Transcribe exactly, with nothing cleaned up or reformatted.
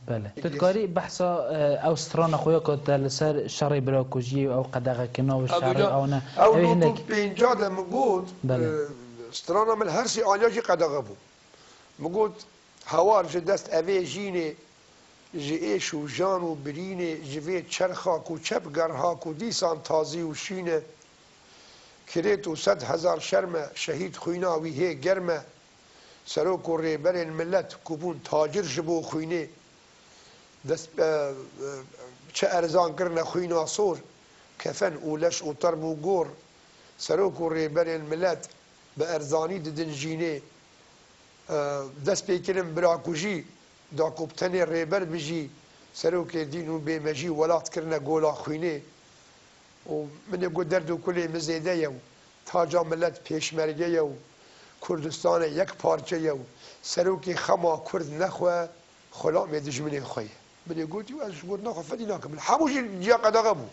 Belê. Tu dikarî behsa, e, ew strana xwe ya ku te li ser şerê birakujiyê û ew qedexekirina û şerê ew ne, Ew ew ê nod hinek û pêncî de min got, Belê. e, strana min her sê aliya jî qedexe bû. Min got, hawar ji dest evê jînê, ji êş û jan û birînê, ji vê çerxa ku çep gerha ku dîsan tazî û şîn e, kirêt û sed hezar şerm e, şehîd xwîna wî hê germ e, serok û rêberên milet ku bûn tacir ji bo xwînê, dest, e, e, çi erzan kirine xwîna sor, kefen û leş û terb û gor, serok û rêberên milet bi erzanî didin jînê, e, dest pê kirin birakujî, da ku bi tenê rêber bijî, serokê dîn û bêmejî welat kirine gola xwînê. Û min ê got derd û kulê min zêde ye û taca milet pêşmerge ye û Kurdistane yek parçe ye û serokê xema Kurd ne xwe, xulamê dijminê xwe ye. Min ê gotî û ez ji gotina xwe fedî nakim. Min hemû jî ciya qedexe bû.